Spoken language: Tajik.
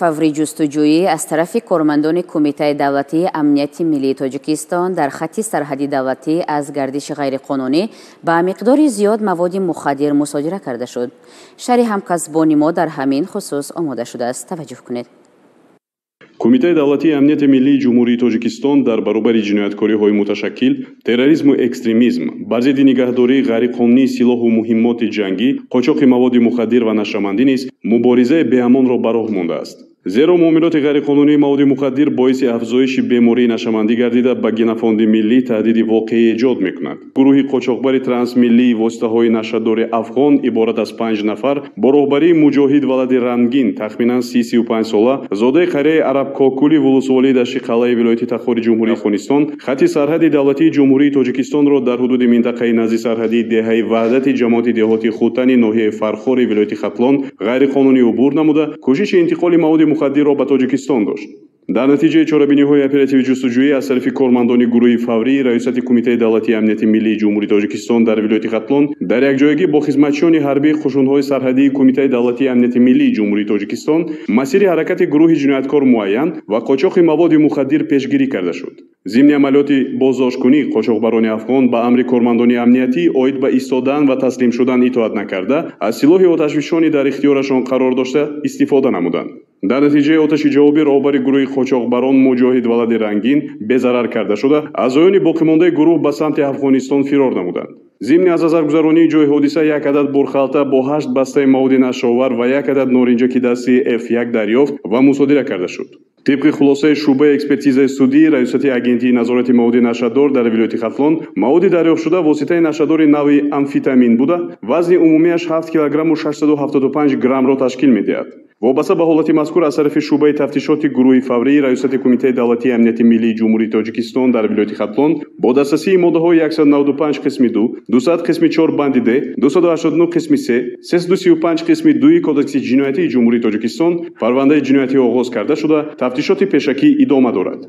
Фаврии ҷустуҷӯӣ аз тарафи кормандони Кумитаи давлатии амнияти миллии Тоҷикистон дар хатти сарҳади давлатӣ аз гардиши ғайриқонунӣ ба миқдори зиёд маводи мухаддир мусодира карда шуд. Шарҳи ҳамкасбони мо дар ҳамин хусус омода шудааст. Таваҷҷӯҳ кунед. Кумитаи давлатии амнияти миллии Ҷумҳурии Тоҷикистон дар баробари ҷинояткориҳои муташаккил, терроризму экстремизм, бар зидди нигаҳдории ғайриқонунии силоҳу муҳиммоти ҷангӣ, қочоқи маводи мухаддир ва нашъамандӣ низ муборизаи беамонро ба роҳ мондааст. Зеро муомилоти ғайриқонунии маводи мухаддир боиси афзоиши бемории нашъамандӣ гардида, ба генофонди миллӣ таҳдиди воқеӣ эҷод мекунад. Гурӯҳи қочоқбари трансмиллии воситаҳои нашъадори афғон иборат аз 5 нафар бо роҳбарии Муҷоҳид валади Рангин, тахминан 35 сола, зодаи қарияи Арабкокули вулусволии Дашти Қалъаи вилояти Тахори Ҷумҳурии Афғонистон, хатти сарҳади давлатии Ҷумҳурии Тоҷикистонро дар ҳудуди минтақаи назди сарҳадии деҳаи Ваҳдати ҷамоати деҳоти Хутани ноҳияи Фархори вилояти Хатлон ғайриқонунӣ убур намуда, кӯшиши интиқоли маводи мухаддирро ба Тоҷикистон дошт. Дар натиҷаи чорабиниҳои оперативи ҷустуҷӯӣ аз тарафи кормандони гурӯҳи фаврии Раёсати Кумитаи давлатии амнияти миллии Ҷумҳурии Тоҷикистон дар вилояти Хатлон дар якҷоягӣ бо хизматчиёни ҳарбии қушунҳои сарҳадии Кумитаи давлатии амнияти миллии Ҷумҳурии Тоҷикистон масири ҳаракати гурӯҳи ҷинояткор муайян ва қочоқи маводи мухаддир пешгирӣ карда шуд. Зимни амалиёти боздошткунӣ қочоқбарони афғон ба амри кормандони амниятӣ оид ба истодан ва таслим шудан итоат накарда, аз силоҳи оташфишонӣ дар ихтиёрашон қарор дошта истифода намуданд. Дар натиҷаи оташи ҷавобӣ роҳбари гурӯҳи қочоқбарон Муҷоҳид валади Рангин безарар карда шуда, аъзоёни боқимондаи гурӯҳ ба самти Афғонистон фирор намуданд. Зимни аз назаргузаронии ҷои ҳодиса як адад бурхалта бо 8 бастаи маводи нашъаовар ва як адад норинҷаки дасти F1 дарёфт ва мусодира карда шуд. Тибқи хулосаи шӯъбаи экспертизаи судии Раёсати агентии назорати маводи нашъадор дар вилояти Хатлон, маводи дарёфтшуда воситаи нашъадори нави амфитамин буда, вазни умумиаш 7 килограмму 675 граммро ташкил медиҳад. Вобаста ба ҳолати мазкур аз тарафи шӯъбаи тафтишоти гурӯҳи фаврии Раёсати Кумитаи давлатии амнияти миллии Ҷумҳурии Тоҷикистон дар вилояти Хатлон бо дастрасии моддаҳои 195 қисми 2, 200 қисми 4 банди Д, 289 қисми 3, 335 қисми 2 Кодекси ҷиноятии Ҷумҳурии Тоҷикистон парвандаи ҷиноятӣ оғоз карда шуда, тафтишоти пешакӣ идома дорад.